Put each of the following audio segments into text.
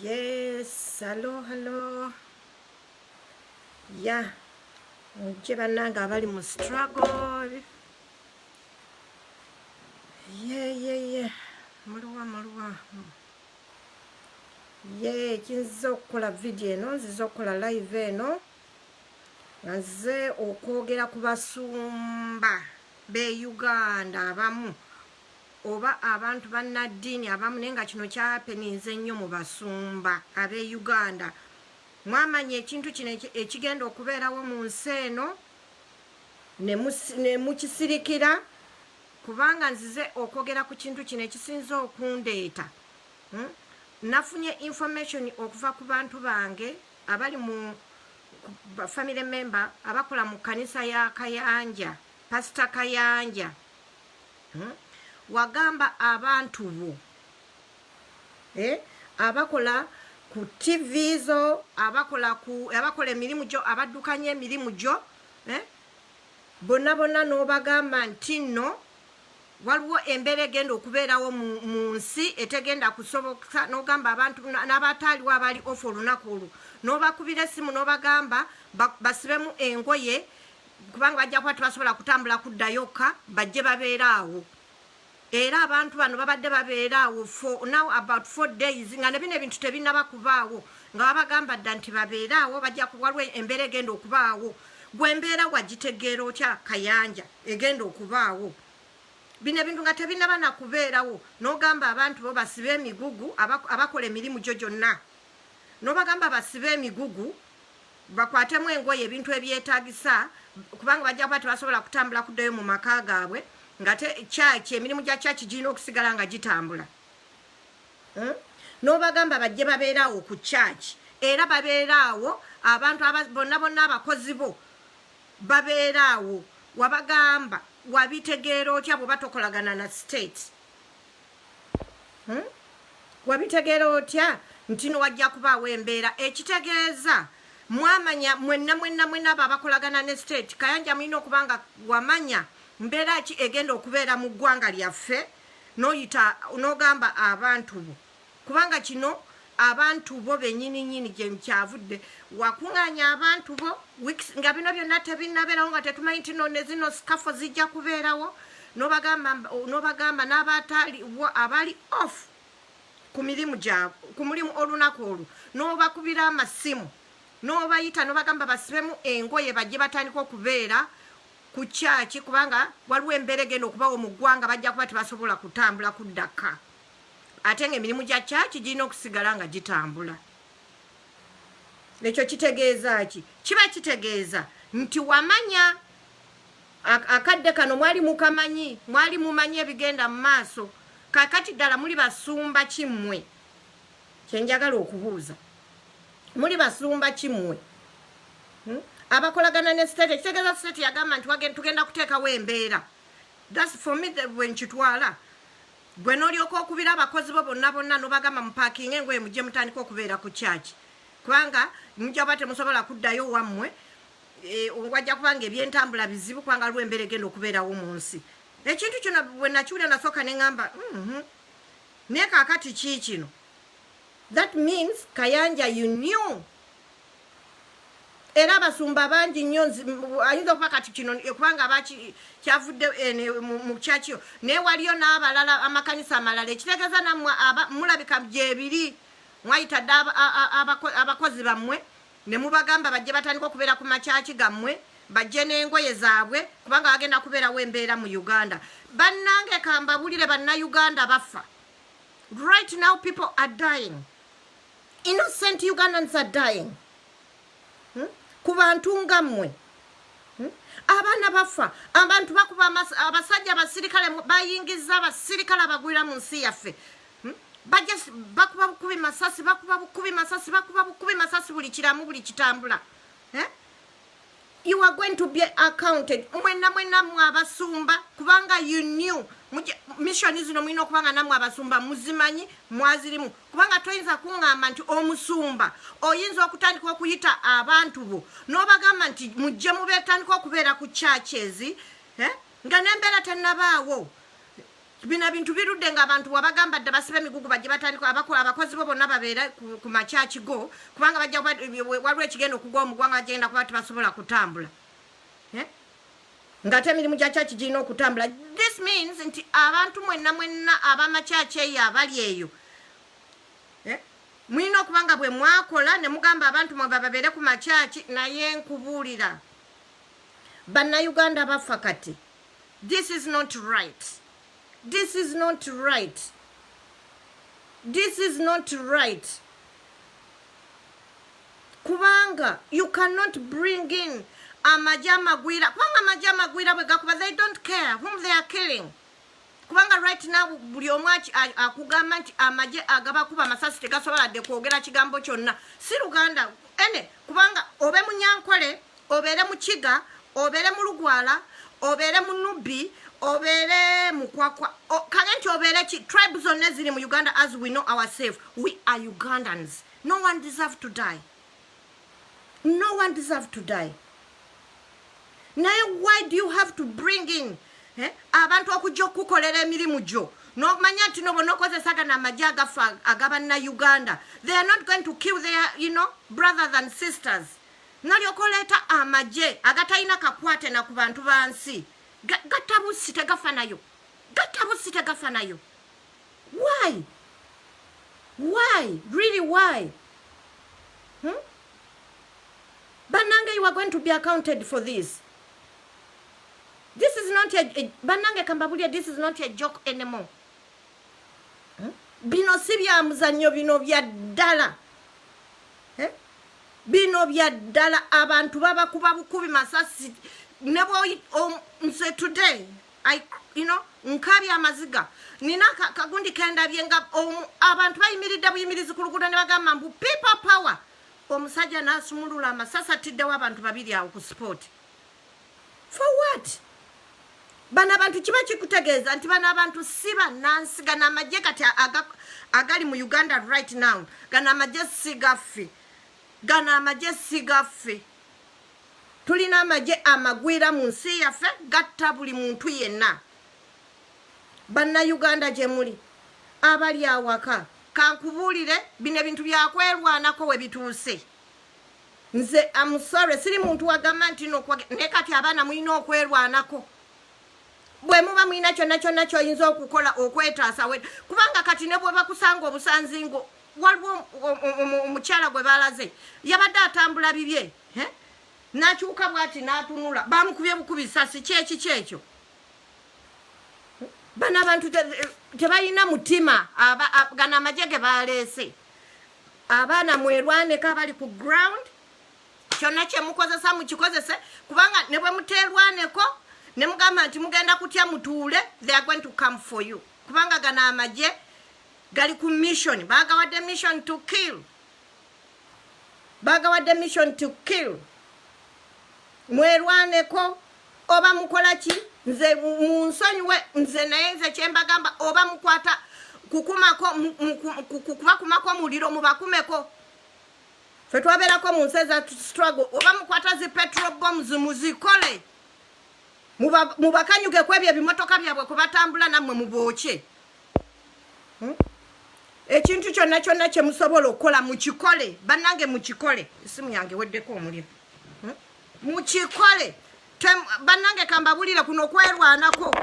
Yes, hello, hello. Yeah, mujje bannange abali mu struggle. Ye, muliwa, muliwa? Ye, kinziza okukola video eno, nziza okukola live eno nga nzize okwogera ku basumba b'e Uganda abamu oba abantu bannaddiini abamu, naye nga kino kyahappeninze nnyo mu basumba ab'e Uganda. Mwamanya ekintu kino ekigenda okubeerawo mu nsi eno ne mukisirikira, kubanga nzize okwogera ku kintu kino ekisinze okundeeta. Nafunye information okuva ku bantu bange abali mu family member abakola mu kkanisa ya Kayanja, Pasita Kayanja. Wagamba abantu bo abakola ku TV zo, abakola ku abakola emirimu gyo, abaddukanya emirimu gyo, bonna bonna, n'obagamba nti nno waliwo embeera egenda okubeerawo mu nsi etegenda kusoboka. N'ogamba abantu n'abataaliwo abaali off olunaku olwo, n'obakubira essimu, n'obagamba basibemu engoye kubanga bajja kuba tebasobola kutambula kuddayo ka bajje babeere awo. Era abantu bano babadde babeera awo for now about 4 days nga ne bino ebintu tebinnaba kubaawo, nga babagamba dda nti babeere awo, bajja waliwo embeera egenda okubaawo. Gwe embeera wagitegeera otya, Kayanja, egenda okubaawo bino ebintu nga tebinnaba nakubeerawo, n'ogamba abantu bo basibe emigugu, abakola emirimu gyo gyonna, n'obagamba basibe emigugu, bakwatemu engoye, ebintu ebyetagisa, kubanga bajja kuba tebasobola kutambula kuddayo mu maka gaabwe, nga te kyaki emirimu gya kyaki girina okusigala nga gitambula? N'obagamba bajje babeeraawo ku kyaki, era babeeraawo. Abantu bonna bonna abakozi bo babeeraawo. Wabagamba, wabitegeera otya bw'oba tokolagana na state? Wabitegeera otya nti no wajja kubaawo embeera? Ekitegeeza mwamanya mwenna mwenna mwenna abo abakolagana ne state. Kayanja, mulina okuba nga wamanya mbeera ki egenda okubeera mu ggwanga lyaffe, n'oyita n'ogamba abantu bo, kubanga kino abantu bo benyini nyini gye kyavudde. Wakuŋŋaanya abantu bo weeks nga bino byonna tebinnabeerawo, nga tetumanyi nti no ne zino scuffle zijja kubeerawo, n'obagamba n'abataliwo abali off ku mirimu gyabwe, ku mulimu olunaku olwo, n'obakubira amasimu, n'obayita, n'obagamba basibemu engoye bajje batandika okubeera ku kyaki, kubanga waliwo embeera egenda okubawo mu ggwanga, bajja kuba tebasobola kutambula kuddaka, ate ng'emirimu gya kyaki girina okusigala nga gitambula. Ekyo kitegeeza ki? Kiba kitegeeza nti wamanya akadde kano mwali mukamanyi, mwali mumanyi ebigenda mu maaso. Kakati ddala muli basumba kimmwe? Kyenjagala okubuuza, muli basumba kimmwe, Abakolagana ne state. Ekitegeeza state yagamba nti tugenda kuteekawo embeera. That's for me bwe nkitwala. Gwe n'olyoka okubira abakozi bo bonna bonna, n'obagamba mupaakinge engoye, mujje mutandike okubeera ku kyaki, kubanga mujja kuba temusobola kuddayo wammwe, wajja kubanga ebyentambula bizibu, kubanga waliwo embeera egenda okubeerawo mu nsi. Ekintu kino bwe nakiwulira, nasooka ne ŋŋamba, Naye kaakati ki kino? That means, Kayanja, you knew. Era abasumba bangi nnyo, ayinza okuba kati kino kubanga kyavudde mu kyakyo, naye waliyo n'abalala, amakanisa amalala. Ekitegeeza nammwe mulabika gyebiri, mwayita dde abakozi bammwe ne mubagamba bajje batandika okubeera ku makyaki gammwe, bajje n'engoye zaabwe, kubanga bagenda kubeerawo embeera mu Uganda. Bannange, kambabulire, Bannayuganda bafa. Right now people are dying, innocent Ugandans are dying, Ku bantu nga mmwe, Abaana bafa, abantu bakuba abasajja, abasirikale bayingiza abasirikale abagwira mu nsi yaffe, Bajja bakuba bukubi masasi, bakuba bukubi masasi, bakuba bukubi masasi buli kiramu, buli kitambula, eh? You are going to be accounted mwenna mwenna mwe abasumba, kubanga you knew mission zino. Mulina okuba nga nammwe abasumba muzimanyi, mwazirimu, kubanga toyinza kuŋŋamba nti omusumba oyinza okutandika okuyita abantu bo n'obagamba nti mujje mubeetandika okubeera ku churches, eh? Nga n'embeera tennabaawo. Bino bintu birudde nga abantu wabagamba dda basiba emigugu, bajje batandika abakola, abakozi bo bonna babeere ku makyaki go, kubanga bajja waliwo ekigenda okugwa mu ggwanga, bagenda kuba tebasobola kutambula. Eh? Ng'ate emirimu gya kyaki girina okutambula. This means nti abantu mwenna mwenna abamakyaki eyo abali eyo, eh? Mulina okuba nga bwe mwakola ne mugamba abantu mwe bababeere ku makyaki. Naye nkubuulira, Bannayuganda bafa kati. This is not right, this is not right, this is not right, kubanga you cannot bring in amagye amagwira, kubanga amagye amagwira bwe gakuba, they don't care whom they are killing, kubanga right now buli omu akugamba nti amagye agabakuba amasasi tegasobola dde kwogera kigambo kyonna, si Luganda ene, kubanga obe Munyankole, obeere Mukiga, obeere mu Lugwala, obeere mu Nubi, obeere Mukwakwa, kale nti obeere ki, tribe zonna eziri mu Uganda, as we know ourselves, we are Ugandans. No one deserve to die, no one deserve to die. Naye why do you have to bring in, eh, abantu okujja okukolera emirimu gyo, nomanya nti no bonokozesa gano amagye agafa agabannayuganda, they are not going to kill their brothers and sisters, nolyoka oleeta amagye agatalina kakwate na ku bantu bansi? Gatabusi tegafa nayo, gatabusi tegafa nayo. Why? Really, why? Bannange, you are going to be accounted for this. This is not a bannange, kambabulye, this is not a joke anymore. Bino si bya muzannyo, bino bya ddala. Eh? Bino bya ddala. Abantu babakuba bukubi masasi. Ne nze today I nkabya amaziga. Nina kagundi kendabye nga abantu bayimiridde buyimirizi ku luguudo ne bagamba mbu "People power". Omusajja n'asumulula amasasi, atiddewo abantu babiri awo ku spot. For what? Bano abantu kiba kikutegeeza nti bano abantu si bannansi. Gano amagye kati agali mu Uganda right now, gano amagye si gaffe, gano amagye si gaffe. Tulina amagye amagwira mu nsi yaffe, gatta buli muntu yenna. Bannayuganda gye muli abali awaka, kankubuulire, bino ebintu byakwerwanako we bituuse. Nze am sorry, siri muntu wagamba nti naye kati abaana mulina okwerwanako. Bwe muba mulina kyonna kyonna kyoyinza okukola okwetaasa, kubanga kati ne bwe bakusanga obusanzi ngo waliwo omukyala gwe balaze yabadde atambula bibye, eh? N'akyuka bw'ati n'atunula, bamukubye bukubi sasi. Kyeki kyekyo? Bano abantu tebalina mutima. Gano amagye ge baleese, abaana mwerwaneko abali ku ground. Kyonna kyemukozesa mukikozese, kubanga ne bwe muteerwaneko ne mugamba nti mugenda kutya mutuule, they are going to come for you, kubanga gano amagye gali ku mission. Bagawadde mission to kill, bagawadde mission to kill. Mwerwaneko oba mukola ki, nze munsonyiwe nze, naye nze kyembagamba, oba mukwata kukumako kubakumako muliro, mubakumeko. Fe twabeerako mu nsi eza struggle. Oba mukwata zi petrol bombs, muzikole, mubakanyuge ku ebyo ebimotoka byabwe kwe batambula, nammwe mubookye. Ekintu kyonna kyonna kyemusobola okukola mukikole, bannange, mukikole. Esimu yange weddeko omuliro. Mukikole. Bannange, kambabulire, kuno kwerwanako.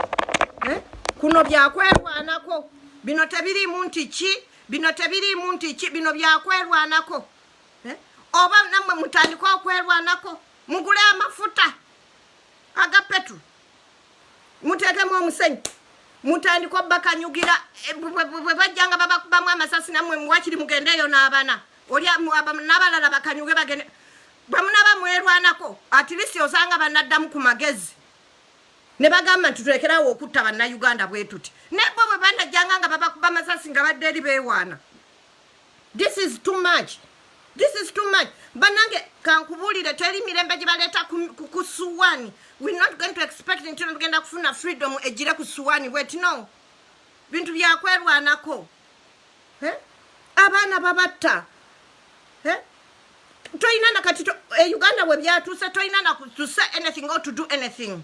Eh? Kuno byakwerwanako. Bino tebiriimu nti ki, bino tebiriimu nti ki, bino byakwerwanako. Eh? Oba nammwe mutandike okwerwanako, mugule amafuta aga petrol, muteekemu omusenyu, mutandike obbakanyugira. Eh, bwe bajjanga babakubamu amasasi, nammwe wakiri mugendeeyo n'abana oli n'abalala bakanyuge bagende. Bwe munaba mwerwanako, at least osanga banaddamu ku magezi ne bagamba nti tulekerawo okutta Bannayuganda bwe tuti. Naye bo bwe banajjanga nga babakuba amasasi nga badde eri beewaana. This is too much, this is too much. Bannange, kankubuulire, teri mirembe gye baleeta ku suwaani. We not going to expect nti tugenda kufuna freedom egire ku suwaani bweti. No, bintu byakwerwanako. Eh? Abaana babatta. Eh? Toyina nakati e Uganda bwe byatuuse, toyina na to say anything or to do anything,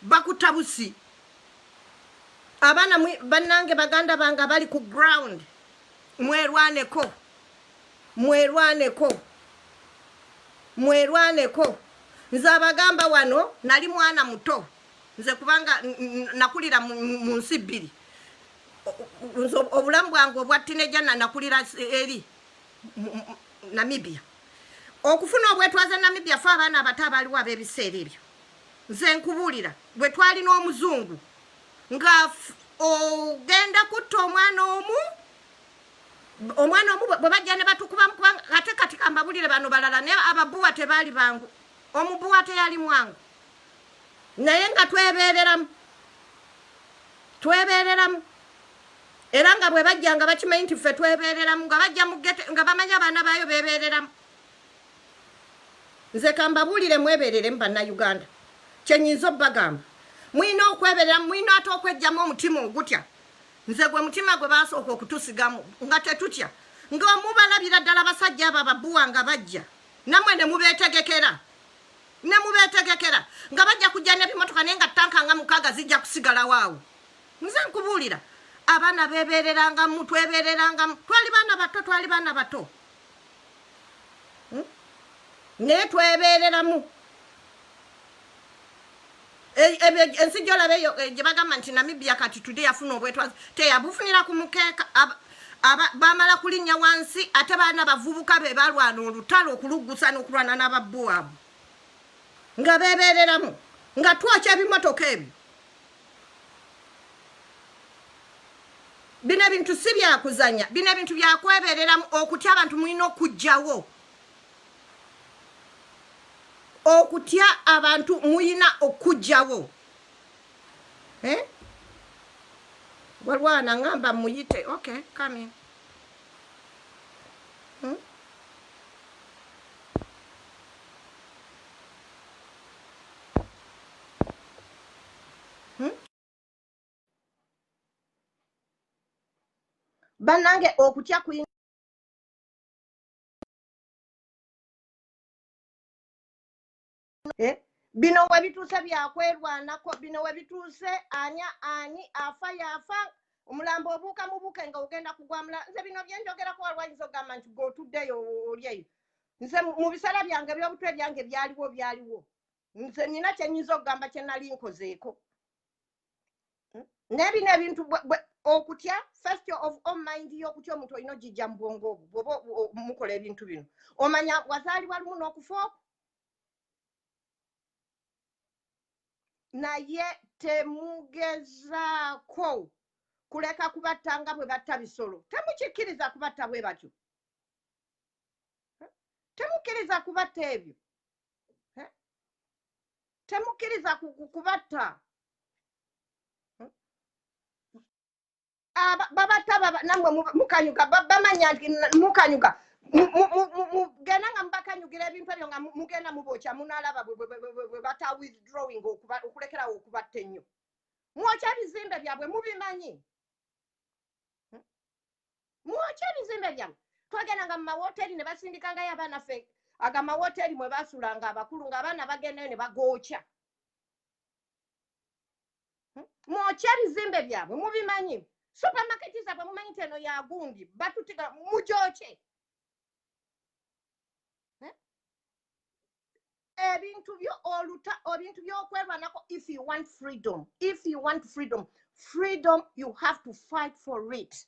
bakutta busi. Abaana bannange, baganda bange abali ku ground, mwerwaneko, mwerwaneko, mwerwaneko. Nze abagamba wano nali mwana muto nze, kubanga nakulira mu nsi bbiri. Nze obulamu bwange obwa teenager nakulira eri Namibia. Okufuna obwetwaze Namibia, fe abaana abato abaaliwo ab'ebiseera ebyo, nze nkubuulira, bwe twalina omuzungu nga ogenda kutta omwana omu, omwana omu bwe bajja ne batukubamu. Kubanga ate kati kambabulire, bano balala naye ababuwa tebaali bangu, omubuwa teyali mwangu, naye nga twebeereramu, twebeereramu. Era nga bwe bajja nga bakimanyi nti ffe twebeereramu, nga bajja mu ghetto nga bamanyi abaana baayo beebeereramu. Nze kambabuulire, mwebeereremu. Bannayuganda, kyenyinza obbagamba, mulina okwebeereramu, mulina ate okwejjamu omutima ogutya. Nze gwe mutima gwe basooka okutusigamu nga tetutya, nga mubalabira ddala basajja abo ababuwa nga bajja, nammwe ne mubeetegekera, ne mubeetegekera nga bajja kujja n'ebimotoka, naye nga tanka nga 6 zijja kusigalawo awo. Nze nkubuulira, abaana beebeererangamu, twebeererangamu. Twali baana bato, twali baana bato, Naye twebeereramu. Ensi gyolaba eyo gye bagamba nti Namibia kati today yafuna obwetwaze, teyabufunira ku mukeeka. Bamala kulinnya wansi, ate baana bavubuka be balwana olutalo okuluggusa n'okulwana n'ababbu abo nga beebeereramu, nga twokya ebimotoka ebyo. Bino ebintu si byakuzanya, bino ebintu byakwebeereramu. Okutya abantu mulina okugjawo okutya, abantu muyina okugjawo, eh? Walwana ngamba muyite. Okay, come in. Hmm? Hmm? Bannange, okutya kuyina. Eh? Bino webituuse byakwerwanako, bino webituuse ani ani afa yafa, omulambo obuuka mubuuke nga ogenda kugwamula. Nze bino byenjogerako, walwanyisa okugamba nti gweotuddeyo oli eyo. Nze mu biseera byange ebyobutwe byange byaliwo, byaliwo. Nze nina kyenyinza okugamba kye nali nkozeeko. Naye bino ebintu okutya, first of all, mind y'okutya omuntu olina ogijja mu bwongo obwo. Bwoba mukola ebintu bino, omanya wazaalibwa lumu n'okufa okwo. Naye temugezaako kuleka kubatta nga bwe batta bisolo. Temukikkiriza kubatta bwe batyo, temukkiriza kubatta ebyo, temukkiriza kubatta. Babatta, nammwe mukanyuga, bamanya nti mukanyuga. Mugenda nga mubakanyugira ebintu ebyo, nga mugenda mubokya. Munalaba bwe bata withdrawing, okulekerawo okubatta ennyo. Mwokya ebizimbe byabwe, mubimanyi. Mwokya ebizimbe byabwe. Twagendanga mu mawooteri ne basindikangayo abaana ffe, aga mawooteri mwe basulanga abakulu, ng'abaana bagendayo ne bagookya. Mwokya ebizimbe byabwe, mubimanyi. Supermarket zaabwe mumanyi nti eno yagundi, batutiga, mugyokye. Eh? Ebintu byo oluta, ebintu by'okwerwanako. If you want freedom, if you want freedom, freedom you have to fight for it.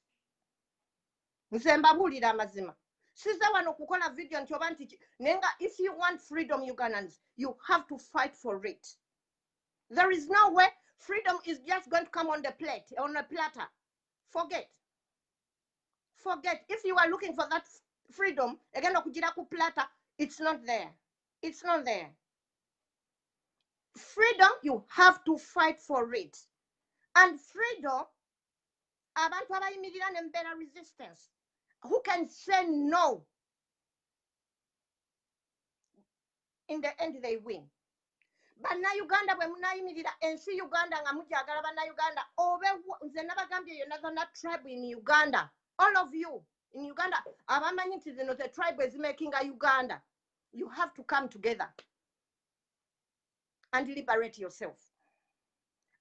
Nze mbabuulira amazima, size wano kukola video nti oba nti, naye nga if you want freedom, Ugandans, you have to fight for it. There is no way freedom is just going to come on the plate, on a platter. Forget, forget. If you are looking for that freedom egenda okugira ku platter, it's not there, it's not there. Freedom, you have to fight for it. And freedom, abantu abayimirira ne mubeera resistance, who can say no, in the end they win. Bannayuganda, bwe munayimirira ensi Uganda nga mujagala, bannayuganda obe nze nabagambye, yonna zonna tribe in Uganda, all of you in Uganda abamanyi nti zino the tribe ezimakinga Uganda, you have to come together and liberate yourself,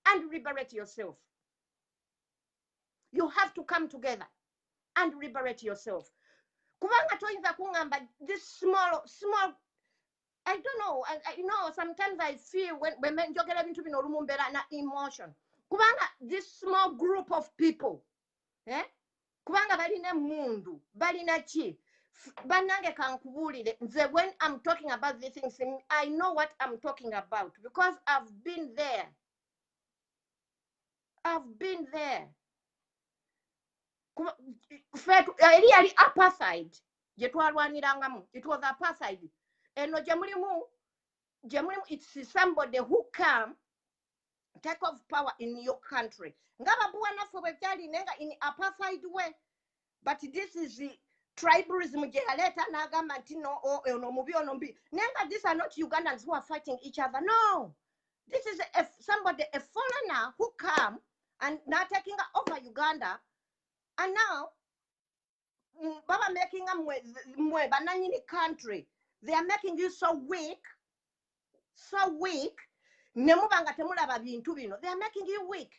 and liberate yourself. You have to come together and liberate yourself. Kubanga toyinza kuŋŋamba this small small, I don't know, I know sometimes I feel when njogera ebintu bino olumu mbeera na emotion. Kubanga this small group of people, eh? Kubanga balina emmundu, balina ki? Bannange kankubuulire, nze when I'm talking about these things, I know what I'm talking about because I've been there. I've been there. Eri yali apartheid gye twalwanirangamu. It was apartheid. Eno gye mulimu, it's somebody who come take off power in your country. Nga babuwa naffe bwe byali naye nga in apartheid way. But this is the tribalism gye yaleeta n'agamba nti no, ono mubi, ono mubi. Naye nga these are not Ugandans who are fighting each other. No. This is somebody, a foreigner who come and now taking over Uganda. And now, baba making mwe bananyini country. They are making you so weak, so weak. Ne muba nga temulaba bintu bino. They are making you weak.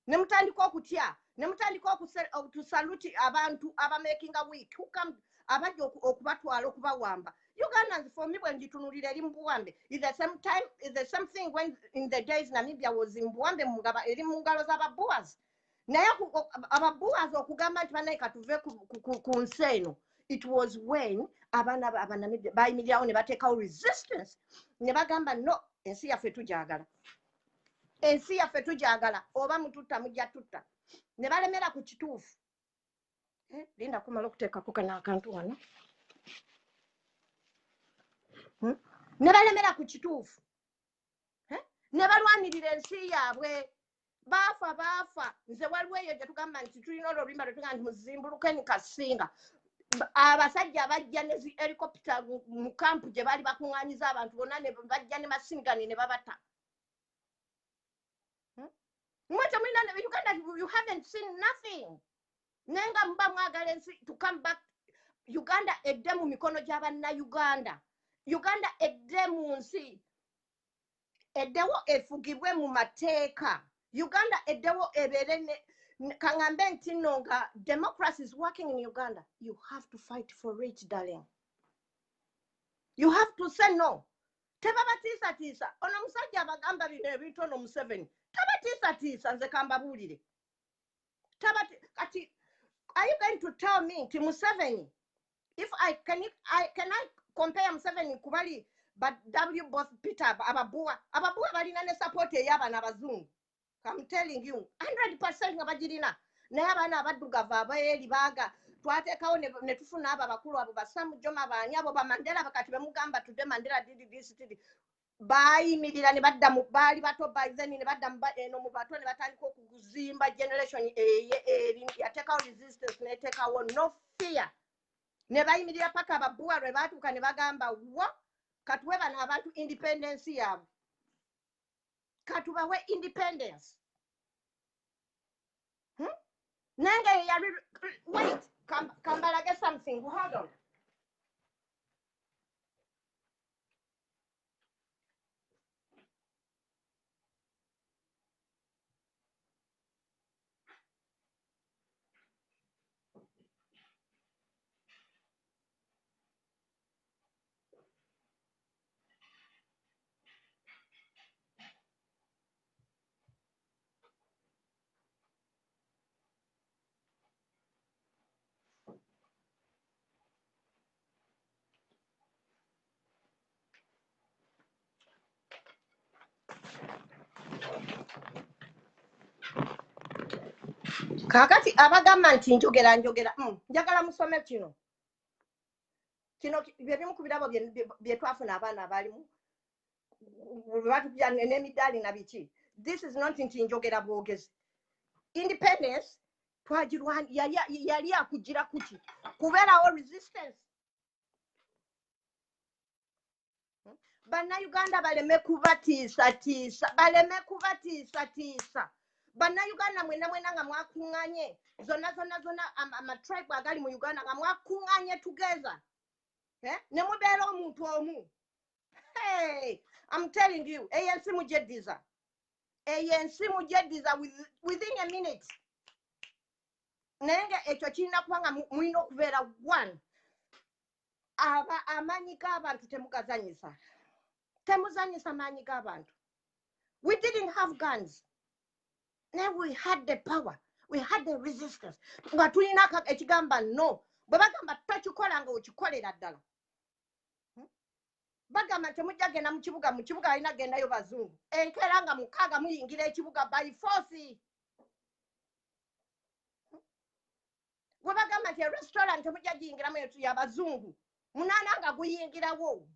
Ne mutandika okutya, ne mutandika okusaluti abantu aba making a weak who come abajja okubatwala okubawamba. Ugandans, for me, bwe ngitunulira eri mu buwambe, is the same time, is the same thing when in the days Namibia was in buwambe, eri mu ngalo z'ababoers. Naye ababoers okugamba nti bannaye katuve ku nsi eno, it was when abaana Abanamibia bayimirirawo ne bateekawo resistance ne bagamba no, ensi yaffe tugyagala, ensi yaffe tugyagala, oba mututta mujja tutta. Ne balemera ku kituufu. Linda kumala okuteekako kano akantu wano. Ne balemera ku kituufu. Ne balwanirira ensi yaabwe. Baafa, baafa. Nze waliwo eyo gye tugamba nti tulina olwo oluyimba lwe tugamba nti muzimbulukeni Kasinga. Abasajja bajja ne zi helicopter mu kampu gye baali bakuŋŋaanyiza abantu bonna, ne bajja ne masinigani ne babatta. Mwe temulina ne Uganda, you haven't seen nothing. Naye nga muba mwagala ensi to come back, Uganda edde mu mikono gy'abannayuganda. Uganda edde mu nsi, eddewo efugibwe mu mateeka. Uganda eddewo ebeere ne, kaŋŋambe nti nno nga democracy is working in Uganda. You have to fight for it, darling. You have to say no. Tebabatiisatiisa. Ono omusajja abagamba bino ebintu, ono Museveni. Tabatiisatiisa, nze kambabuulire. Kati, are you going to tell me nti Museveni, if I can, I can I compare Museveni kubali but W both Peter ababuwa, ababuwa balina ne support ey'abaana abazungu. I'm telling you, 100% nga bagirina. Naye abaana abaddugavu abeeri baaga twateekawo ne tufuna abo abakulu abo ba Sam Nujoma baani abo ba Mandela, kati bemugamba tudde Mandela did this, did baayimirira ne badda mu baali bato by then ne badda mu eno mu bato ne batandika okuzimba generation eye eri yateekawo resistance n'eteekawo no fear. Ne bayimirira paka ababuwa lwe baatuuka ne bagamba wa katuwe bano abantu independence yaabwe, katubawe independence. Nange yali, wait, kambalage something, hold on. Kaakati abagamba nti njogera njogera, njagala musome kino. Kino bye bimu ku birabo bye twafuna abaana abalimu, batupya n'emidaali na biki. This is not nti njogera bwogezi. Independence twagirwani, yali akugira kuki? Kubeerawo resistance. Bannayuganda baleme kubatiisatiisa, baleme kubatiisatiisa. Bannayuganda mwenna mwenna nga mwakuŋŋaanye, zonna zonna zonna amatribe agali mu Uganda nga mwakuŋŋaanye together. Ne mubeera omuntu omu. Hey, I'm telling you, eyo ensi mugyeddiza. Eyo ensi mugyeddiza within a minute. Naye nga ekyo kirina kuba nga mulina okubeera one. Aba amaanyi g'abantu temugazanyisa, temuzanyisa maanyi g'abantu. We didn't have guns, naye we had the power, we had the resistance, nga tulina ekigamba no. Bwe bagamba tokikola, nga okikolera ddala. Bagamba temujja genda mu kibuga, mu kibuga alina gendayo bazungu. Enkeera nga 6 muyingira ekibuga by force. Bwe bagamba nti restaurant temujja giyingiramu, eyo y'abazungu, 8 nga guyingirawo.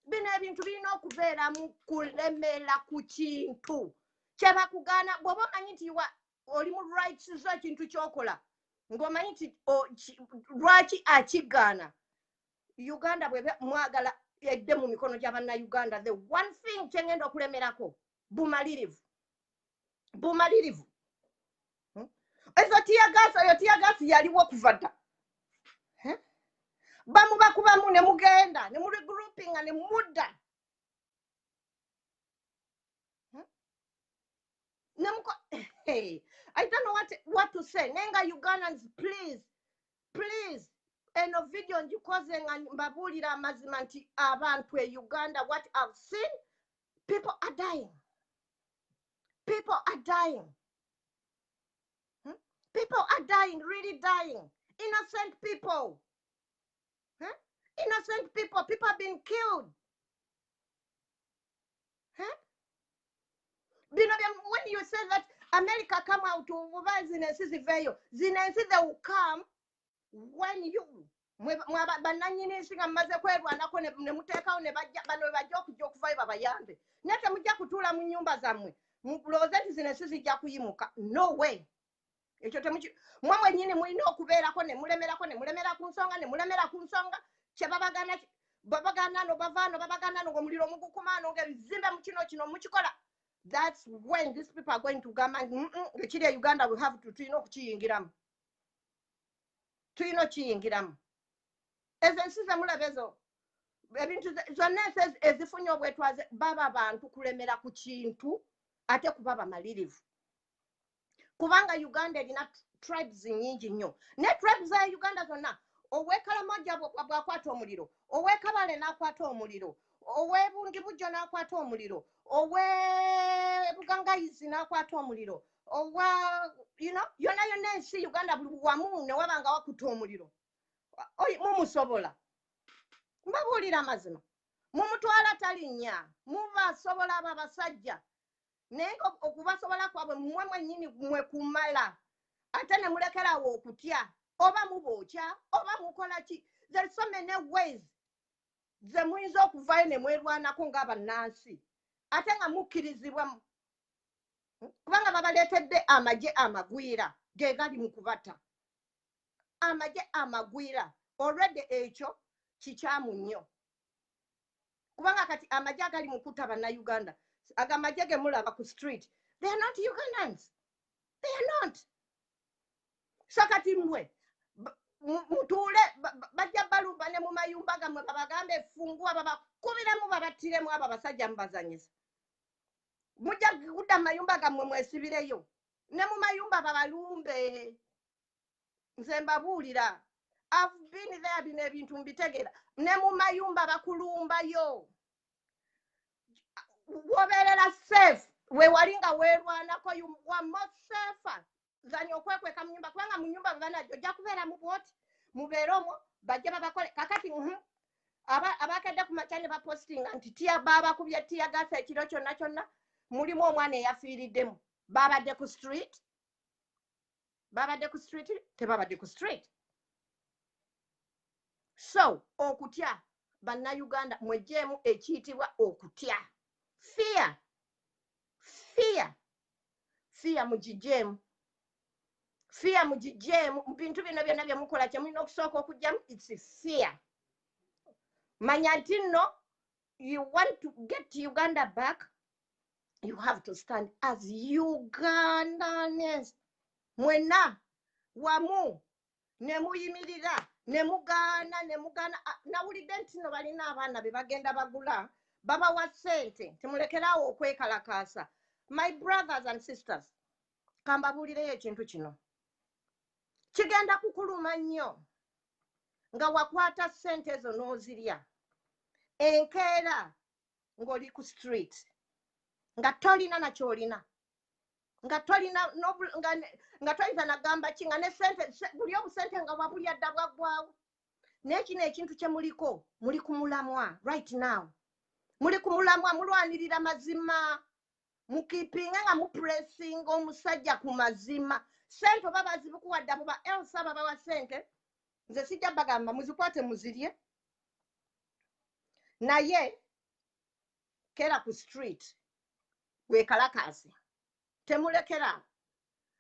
Bino ebintu birina okubeera mu kulemera ku kintu kyebakugaana. Bw'oba omanyi nti oli mu rights zo, ekintu ky'okola ng'omanyi nti lwaki akigaana. Uganda bwebe mwagala edde mu mikono gya bannayuganda, the one thing kye ngenda okulemerako bumalirivu, bumalirivu. Ezo tear gas, oyo tear gas yaliwo kuva dda. Bamubakubamu ne mugenda ne muregroupinga ne mudda. Hey, I don't know what to say. Nenga Ugandans, please, please. Eno video ngikoze nga mbabuulira amazima nti abantu e Uganda, what I've seen, people are dying. People are dying. People are dying, really dying. Innocent people. Huh? Innocent people. People have been killed. Huh? Bino when you say that America come out oba zino ensi ziveeyo, zino ensi, they will come when you bannannyini nsi nga mumaze kwerwanako ne muteekawo ne bajja bano bwe bajja okujja okuvayo babayambe. Naye temujja kutuula mu nnyumba zammwe mulowooze nti zino ensi zijja kuyimuka. No way. Ekyo temuki, mmwe mwennyini mulina okubeerako ne mulemerako, ne mulemera ku nsonga, ne mulemera ku nsonga. Kye babagaana, babagaana no bavaano, babagaana no ng'omuliro mugukuma no ng'ebizimbe mu kino kino mukikola. That's when these people are going to gamba nti, ekiri e Uganda we have to, tulina okukiyingiramu, tulina okukiyingiramu. Ezo ensi ze mulaba ezo ebintu zonna ensi ezifunye obwetwaze baba bantu kulemera ku kintu ate kuba bamalirivu. Kubanga Uganda erina tribes nnyingi nnyo, ne tribes za Uganda zonna, ow'e Karamoja bw'akwata omuliro, ow'e Kabale n'akwata omuliro, ow'e Bundibugyo n'akwata omuliro, ow'e Bugangayizi n'akwata omuliro, owa yonna yonna ensi Uganda buli wamu ne waba nga wakuta omuliro. Oyi, mumusobola, mbabuulira amazima, mumutwala talinnya, mubasobola abo abasajja. Naye nga okubasobola kwabwe mmwe mwennyini mwe kumala, ate ne mulekerawo okutya, oba mubookya oba mukola ki. There are so many ways ze muyinza okuvaayo ne mwerwanako ng'abannansi, ate nga mukkirizibwa kubanga babaleetedde amagye amagwira ge gali mu kubatta. Amagye amagwira already ekyo kikyamu nnyo, kubanga kati amagye agali mu kutta bannayuganda, ago amagye ge mulaba ku street, they are not Ugandans, they are not. So kati mmwe mutuule, bajja balumba ne mu mayumba gammwe, babagambe funguwa, babakubiremu, babattiremu. Abo abasajja mubazanyisa, mujja kudda mu mayumba gammwe mwesibireyo, ne mu mayumba babalumbe. Nze mbabuulira, I've been there, bino ebintu mbitegeera. Ne mu mayumba bakulumbayo, wobeerera safe we wali nga weerwanako, you were more safer than okwekweka mu nyumba, kubanga mu nyumba bwe banajja ojja kubeera mu bwoti, mubeere omwo bajje babakole. Kakati abakedde ku makya ne bapostinga nti tear babakubye tear gas ekiro kyonna kyonna, mulimu omwana eyafiiriddemu. Babadde ku street, babadde ku street, tebabadde ku street. So okutya, bannayuganda mwegyeemu ekiyitibwa okutya. Fear, fear, fear mugigyemu, fear mugigyemu. Mu bintu bino byonna bye mukola, kye mulina okusooka okugyamu, it's fear. Manya nti nno you want to get Uganda back, you have to stand as Ugandans mwenna wamu ne muyimirira ne mugaana ne mugaana. Ah, nawulidde nti nno balina abaana be bagenda bagula. Babawa ssente, timulekerawo okwekalakaasa. My brothers and sisters, kambabuulireyo ekintu kino. Kigenda kukuluma nnyo nga wakwata ssente ezo n'ozirya. Enkeera ng'oli ku street, nga tolina na ky'olina, nga tolina nga toyinza nagamba ki, nga ne ssente buli obusente nga wabulya dda bwaggwawo. Naye kino ekintu kye muliko, muli ku mulamwa right now. Muli ku mulamwa, mulwanirira mazima. Mukipinga nga mupressinga omusajja ku mazima. Ssente oba bazibikuwadde abo ba Elsa babawa ssente, nze sijja bagamba muzikwate muzirye. Naye kera ku street weekalakaase, temulekera.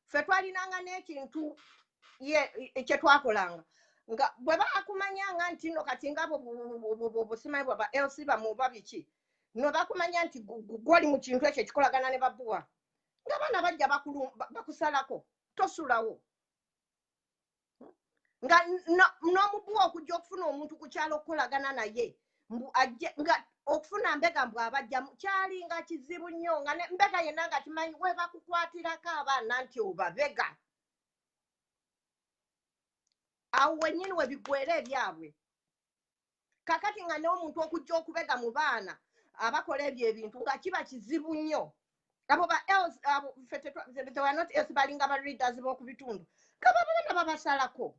Ffe twalinanga n'ekintu kye twakolanga nga bwe bakumanyanga nti nno kati nga busimanyi bwa ba LC bamuba biki, no bakumanya nti gw'oli mu kintu ekyo ekikolagana ne babuwa, ng'abaana bajja bakusalako tosulawo. Nga n'omubuwa okujja okufuna omuntu ku kyalo okukolagana naye, mbu ajje nga okufuna mbega mbu abajja kyali nga kizibu nnyo, nga mbega yenna nga kimanyi we bakukwatirako abaana nti obabega. Awo wennyini we biggweera ebyabwe. Kakati nga n'omuntu okujja okubega mu baana abakola ebyo ebintu nga kiba kizibu nnyo. Abo ba else, abo ffe they were not else, balinga ba readers b'oku bitundu. Nga baba babasalako.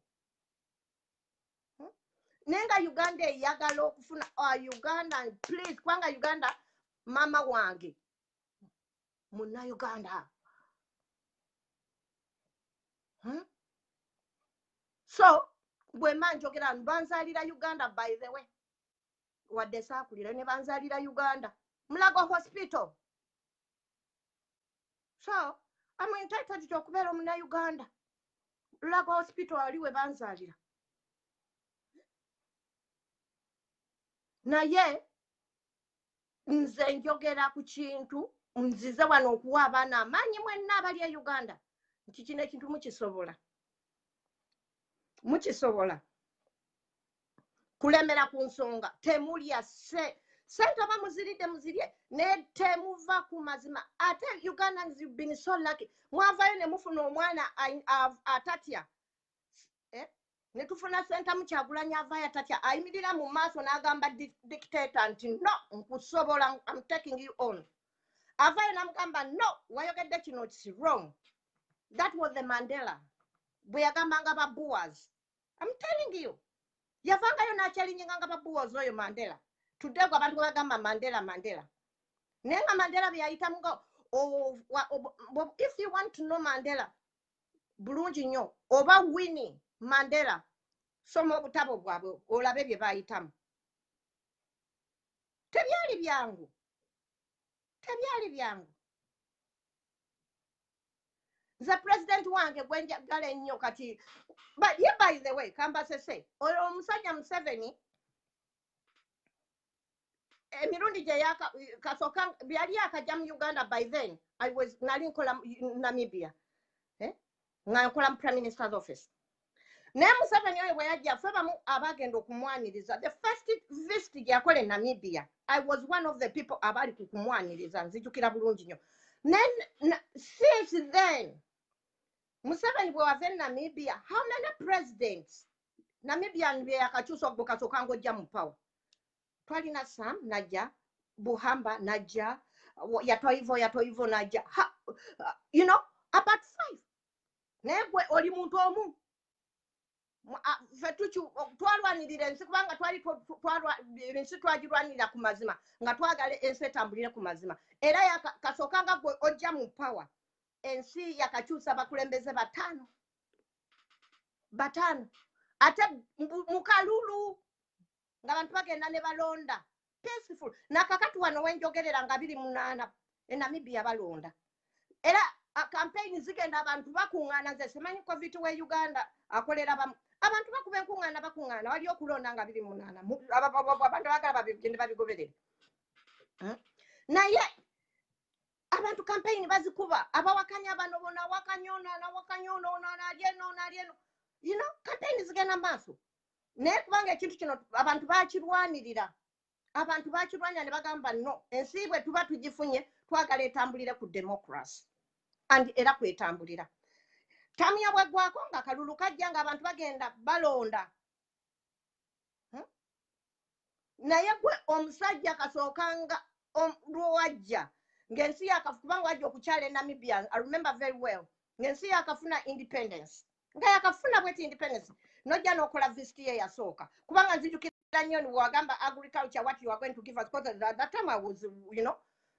Naye nga Uganda eyagala okufuna, oh, Uganda, please, kubanga Uganda mama wange Munnayuganda. So bwe mba njogera banzaalira Uganda, by the way, wadde saakulira ne banzaalira Uganda, Mulago Hospital. So I'm entitled to okubeera Omunnayuganda. Mulago Hospital ali we banzaalira. Naye nze njogera ku kintu, nzize wano okuwa abaana amaanyi mwenna abali e Uganda nti kino ekintu mukisobola, mukisobola kulemera ku nsonga. Temulya ssente oba muziridde muzirye, naye temuva ku mazima. Ate Ugandans, you've been so lucky, mwavayo ne mufuna omwana atatya. Ne tufuna Ssentamu Kyagulanyi avaayo atatya, ayimirira mu maaso n'agamba dictator nti no, nkusobola, I'm taking you on. Avaayo n'amugamba no, wayogedde kino, it's wrong. That was the Mandela bwe yagambanga ba Boers. I'm telling you, yavangayo n'akyalinyinganga ba Boers oyo Mandela. Tudde gwe abantu bagamba Mandela, Mandela, naye nga Mandela bye yayitamu nga if you want to know Mandela bulungi nnyo oba Winnie Mandela, soma obutabo bwabwe olabe bye bayitamu. Tebyali byangu, tebyali byangu. Nze president wange gwe njagala ennyo kati, but ye, by the way, kambasese oyo omusajja Museveni emirundi gye kasooka yali akajja mu Uganda. By then I was nali nkola mu Namibia, nga nkola mu Prime Minister's office. Naye Museveni oyo bwe yajja, ffe bamu abagenda okumwaniriza. The first visit gye yakola e Namibia, I was one of the people abaali ku kumwaniriza, nzijukira bulungi nnyo. Then since then, Museveni bwe wava e Namibia, how many presidents Namibian bye yakakyusa ogwo kasooka ng'ojja mu power? Twalina Sam najja, Buhamba najja, Yatoivo, Yatoivo najja, about five. Naye gwe oli muntu omu. Ffe twalwanirira ensi kubanga twali ensi twagirwanirira ku mazima, nga twagala ensi etambulire ku mazima. Era kasooka nga gwe ojja mu power, ensi yakakyusa abakulembeze bataano, bataano, ate mu kalulu ng'abantu bagenda ne balonda peaceful. Nakakati wano wenjogerera nga 28 e Namibia balonda, era campaign zigenda, abantu bakuŋŋaana. Nze simanyi COVID we Uganda akolera bamu, abantu bakuba enkuŋŋaana, bakuŋŋaana, wali okulonda nga 28, abantu abagala babigende babigoberere. Naye abantu campaign bazikuba, abawakanya bano bona awakanya ono, anawakanya ono, ono ali eno, ono ali eno, campaign zigenda maaso. Naye kubanga ekintu kino abantu bakirwanirira. Abantu bakirwanya ne bagamba, no, ensi bwe tuba tugifunye twagala etambulire ku democracy, and era kwetambulira. Term yo bweggwako nga kalulu kajja, nga abantu bagenda balonda. Naye gwe omusajja kasookanga lwewajja ng'ensi yakafu, kubanga wajja okukyala e Namibia, I remember very well, ng'ensi yakafuna independence, nga yakafuna bweti independence, nojja n'okola visit ye yasooka. Kubanga nzijukira nnyo wagamba agriculture, what you are going to give us, because at that time I was,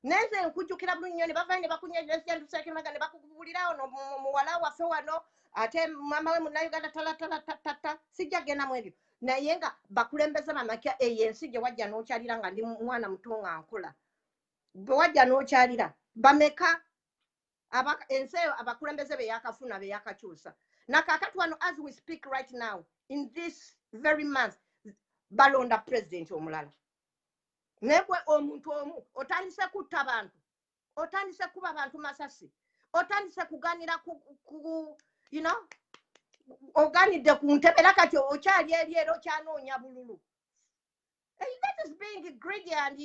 nenze nkujjukira bulungi nnyo. Ne bavayo ne bakunyesendusekemaga ne bakubulirawo no muwala waffe wano, ate mama we Munnayuganda talatalatatata. Sijja genda mu ebyo, naye nga bakulembeze bamakya eyo ensi gye wajja n'okyalira nga ndi mwana muto nga nkula, bwe wajja n'okyalira bameka ensi eyo abakulembeze be yakafuna, be yakakyusa. Nakakati wano, as we speak right now, in this very month, balonda president omulala. Naye gwe omuntu omu otandise kutta bantu, otandise kuba bantu masasi, otandise kuganira ku oganidde ku ntebe, era kati okyali eri, era okyanoonya bululu. That is being greedy. And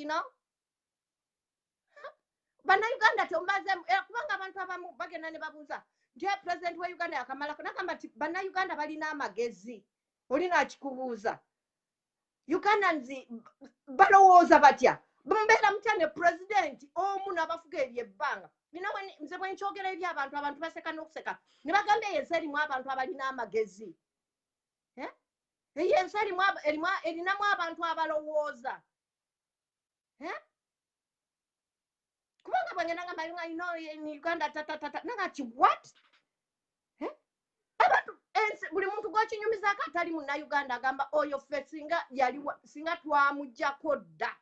Bannayuganda tembaze, kubanga abantu abamu bagenda ne babuuza nti, "Eh, president wa Uganda yakamalako." Nagamba nti Bannayuganda balina amagezi. Olina akikubuuza, Ugandans balowooza batya? Mbeera mutya ne president omu n'abafuga eryo ebbanga? Nze bwe nkyogera eri abantu, abantu baseka n'okuseka ne bagamba, eyo ensi erimu abantu abalina amagezi. Eh? Eyo ensi erinamu abantu abalowooza. Eh? Kubanga bwengenda ngamba nga in Uganda tatatata nanga ki, what? Eh? Abantu ensi, buli muntu gwokinyumizaako atali Munnayuganda agamba, oyo ffe singa yali singa twamugjako dda.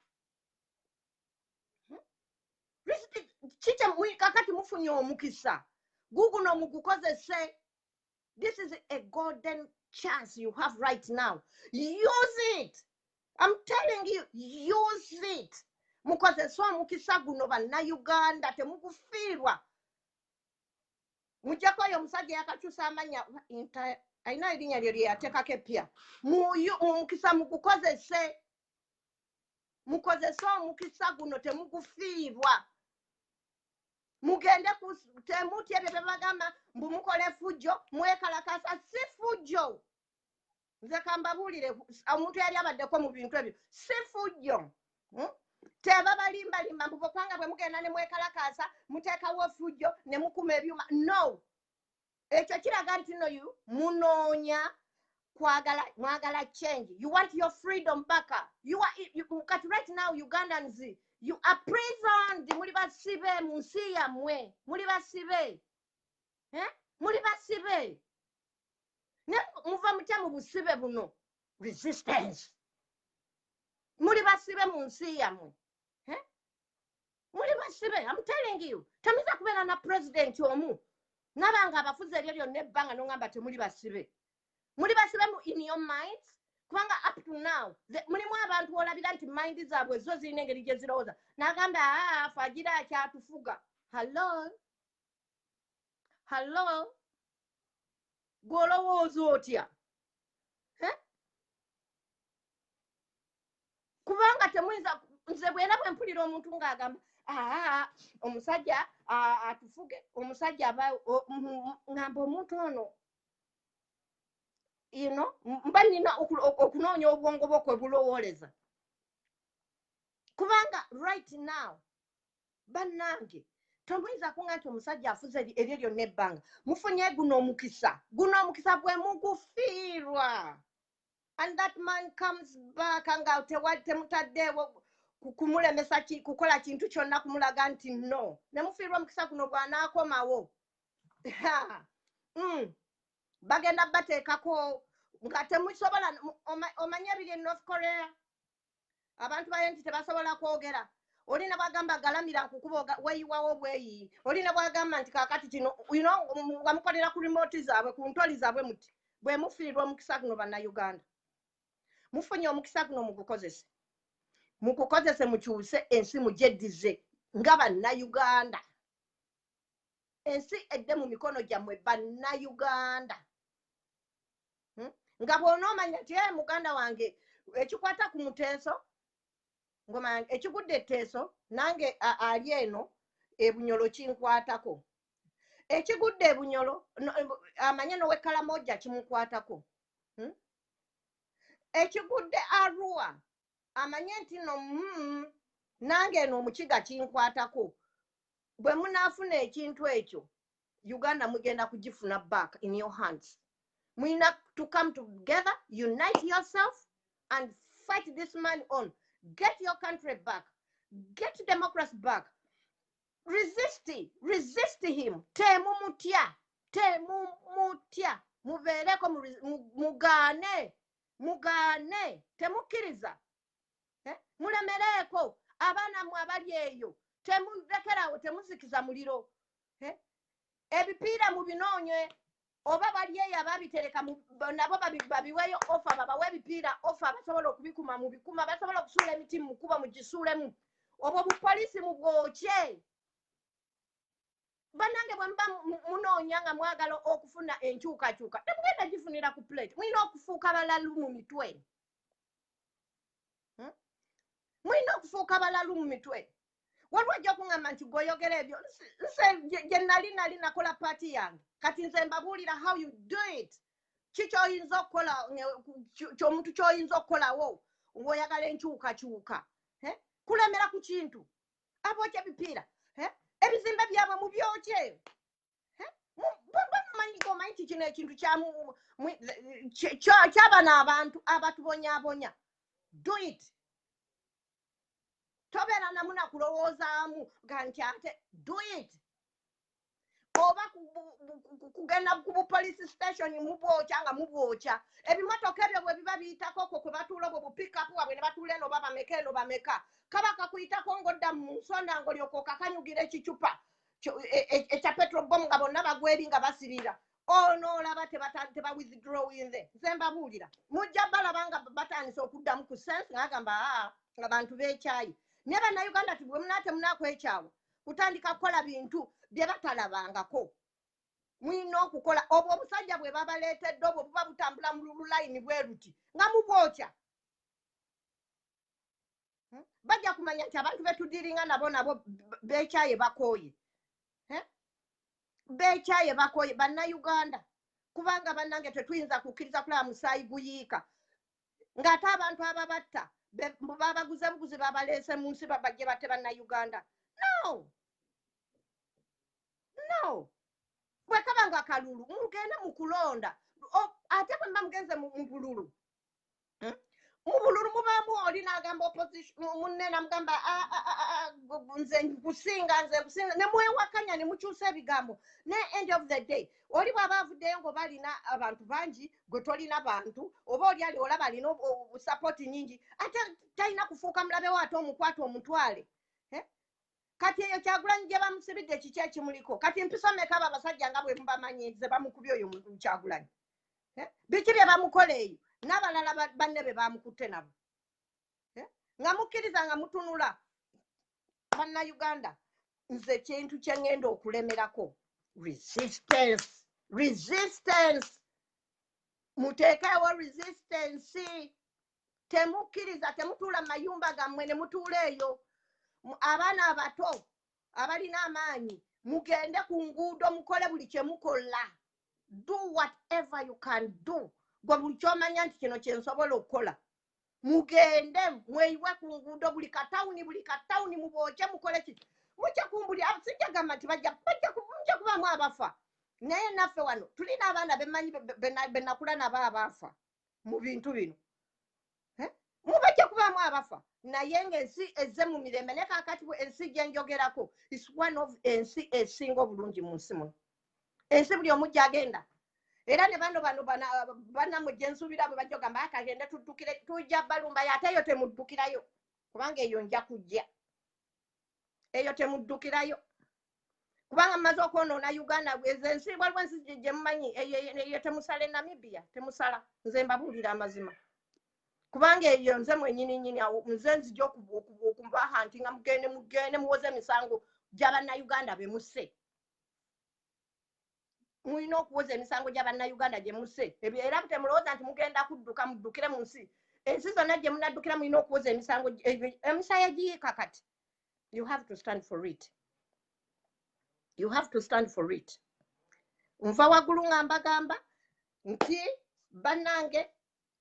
Kike kakati mufunye omukisa guguno, mugukozese. This is a golden chance you have right now. Use it, I'm telling you, use it. Mukozese omukisa guno, Bannayuganda, temugufiirwa. Mujjako oyo omusajja yakakyusa amanya, alina erinnya lyo lye yateekako epya. Omukisa mugukozese, mukozese omukisa guno, temugufiirwa. Mugende temutya ebyo byebagamba mbu mukola effujjo, mwekalakasa. Si fujjo. Nze kambabuulire, omuntu yali abaddeko mu bintu ebyo, si fujjo. Tebabalimbalimba mbu kubanga bwe mugenda ne mwekalakasa muteekawo effujjo ne mukuma ebyuma. No, ekyo kiraga nti no, you munoonya kwagala, mwagala change. You want your freedom back. You are you, kati right now, Ugandans, you are prisoned. Muli basibe mu nsi yammwe, muli basibe. Eh? Muli basibe. Ne muva mutya mu busibe buno? Resistance. Muli basibe mu nsi yammwe. Eh? Muli basibe, I'm telling you. Temuyinza kubeera na president omu nabanga abafuzi eryo lyonna ebbanga noŋŋamba temuli basibe. Muli basibe mu in your minds, kubanga up to now mulimu abantu olabira nti mind zaabwe zo zirina engeri gye zirowooza, n'agamba, aa, fagira akyatufuga. Hallo, hallo, gw'olowooza otya? Eh? Kubanga temuyinza. Nze bwera bwe mpulira omuntu ng'agamba, aa, omusajja atufuge, omusajja aba ŋŋamba omuntu ono, mba nina okunoonya obwongo bwo kwe bulowooleza. Kubanga right now, bannange, tomuyinza kunga nti omusajja afuze eryo lyonna ebbanga. Mufunye guno omukisa, guno omukisa bwe mugufiirwa and that man comes back nga temutaddeewo kumulemesa kukola kintu kyonna kumulaga nti no, ne mufiirwa omukisa guno, bw'anaakomawo, bagenda bateekako nga temusobola. Omanye ebiri e North Korea, abantu bayo nti tebasobola kwogera. Olina bwagamba galamira nkukuba, weeyiwawo bweyiyi. Olina bwagamba nti kakati kino, nga mukolera ku remote zaabwe, ku ntoli zaabwe muti. Bwe mufiirwa omukisa guno, Bannayuganda, mufunye omukisa guno, mugukozese, mugukozese, mukyuse ensi, mugyeddize nga Bannayuganda. Ensi edde mu mikono gyammwe, Bannayuganda. Nga bw'onoomanya nti, e muganda wange, ekikwata ku muteeso. Ngoma yange, ekigudde Etteeso nange ali eno eBunyolo kinkwatako. Ekigudde eBunyolo amanye n'owekalamoja kimukwatako. Ekigudde Arua amanye nti no nange eno omukiga kinkwatako. Bwe munaafuna ekintu ekyo, Uganda mugenda kugifuna back in your hands. Mulina to come together, unite yourself and fight this man on. Get your country back, get democracy back. Resist, resist him. Temumutya, temumutya. Mubeereko mugaane, mugaane, temukkiriza. Eh? Mulemereeko abaana mwe abali eyo, temulekerawo, temuzikiza muliro. Eh? Ebipiira mubinoonye, oba bali eyo ababitereka nabo babiweeyo offer, babawe ebipiira offer. Basobola okubikuma mu bikuma, basobola okusuula emiti mu kuba mugisuulemu, obwo bupoliisi mubwokye. Bannange, bwe muba munoonya nga mwagala okufuna enkyukakyuka, temugenda gifunira ku plate. Mulina okufuuka balalu mu mitwe. Mulina okufuuka balalu mu mitwe. Waliwo ajja okuŋŋamba nti gweoyogera ebyo. Nze gye nali nakola paati yange. Kati nze mbabuulira how you do it. Ki kyoyinza okukola, kyomuntu kyoyinza okukolawo ng'oyagala enkyukakyuka? Eh? Kulemera ku kintu, abookya ebipiira, eh? Ebizimbe byabwe mubyokye. Eh? Mumanyi, omanyi nti kino ekintu kyabano abantu abatubonyaabonya. Do it. Tobeera namuna kulowoozaamu ga nti ate do it, oba kugenda ku bu police station mubwokya, nga mubwokya ebimotoka ebyo bwe biba biyitako okwo kwe batuula, obwo bupikapu bwabwe ne batuula eno, oba bameka eno bameka, kaba kakuyitako ng'odda mu nsonda ng'olyoka okakanyugira ekicupa ekya petrol bomb, nga bonna bagwa eri nga basirira. Onoolaba teba withdrawinze. Nze mbabuulira, mujja balaba nga batandise okuddamu ku sense, nga bagamba, aa, nga bantu beekyayi. Naye Bannayuganda, tibwe munaate munakwekyawa kutandika kukola bintu bye batalabangako. Mulina okukola obwo obusajja bwe babaleetedde, obwo buba butambula mu lulayini bwe luti nga mubwokya. Bajja kumanya nti abantu betudiringa nabo bekyaye, bakooye. Eh? Bekyaye, bakooye Bannayuganda, kubanga bannange tetuyinza kukkiriza kulaba musaayi guyiika ng'ate abantu ababatta babaguze buguzi, babaleese mu nsi babajje batte Bannayuganda. No, no. Bwe kaba nga kalulu, mugende mu kulonda. Ate bwe muba mugenze mu bululu, Mu bululu mubaamu oli n'agamba opposition munne, namugamba, "Ah, ah, ah, ah, nze nkusinga, nze nkusinga," ne mwewakanya ne mukyusa ebigambo. Ne end of the day, oli bw'aba avuddeyo ng'oba alina abantu bangi, gwe tolina bantu, oba oli ali olaba alina support nyingi, ate talina kufuuka mulabe we, ate omukwata omutwale. Eh? Kati eyo Kyagulanyi gye bamusibidde, kiki ekimuliko? Kati mpiso meka abo abasajja nga bwe mubamanyi ze bamukubye oyo Kyagulanyi? Eh? Biki bye bamukola eyo n'abalala banne be bamukutte nabo? Eh? Nga mukkiriza nga mutunula. Bannayuganda, nze kintu kye ŋŋenda okulemerako, resistance, resistance. Muteekewo resistance. Temukkiriza, temutuula mu mayumba gammwe ne mutuula eyo. Abaana abato abalina amaanyi, mugende ku nguudo, mukole buli kye mukola. Do whatever you can do. Gwe buli kyomanya nti kino kyensobola okukola, mugende mweyiwe ku nguudo, buli katawuni, buli katawuni mubooke, mukole ki, mujja kumbuli. Sijja gamba nti mujja kubaamu abafa, naye naffe wano tulina abaana bemanyi benakula nabo abaafa mu bintu bino. Eh? Mubajja kubaamu abafa, naye ng'ensi ezze mu mirembe. Naye kaakati ensi gye njogerako is one of ensi esinga obulungi mu nsi muno, ensi buli omu gyagenda. Era ne bano banammwe gye nsuubira bwe bajja ogamba, akagende tuddukire, tujja balumbayo. Ate eyo temuddukirayo, kubanga eyo nja kujja. Eyo temuddukirayo, kubanga mumaze okwonoona Uganda. Ezo ensi, waliwo ensi gye mumanyi, eyo temusala. E Namibia temusala. Nze mbabuulira amazima, kubanga eyo nze mwenyini nyini awo nze nzija okubaha nti nga mugende, mugende muwoze emisango gy'Abannayuganda be musse. Mulina okuwoza emisango gy'Abannayuganda gye musse. Ebyo era temulowooza nti mugenda kudduka, muddukire mu nsi. Ensi zonna gye munaddukira, mulina okuwoza emisango, emisango egiyiika. Kati you have to stand for it, you have to stand for it. Nva waggulu nga mbagamba nti bannange,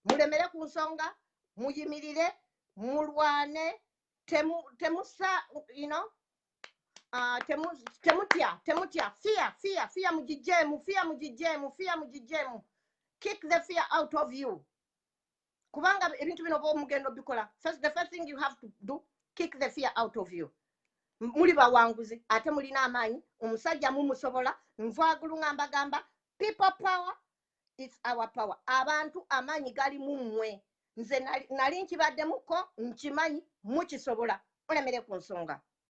mulemere ku nsonga, muyimirire, mulwane, temusa temutya, temutya. Fear, fear, fear mugijjeemu, fear mugijjeemu, fear mugijjeemu. Kick the fear out of you, kubanga ebintu bino bwomugenda obikola, the first thing you have to do, kick the fear out of you. Muli bawanguzi ate mulina amaanyi. Omusajja mumusobola. Nvaagulu nga mbagamba, people power is our power. Abantu, amaanyi gali mu mmwe. Nze nali nkibaddemuko, nkimanyi mukisobola. Mulemere ku nsonga.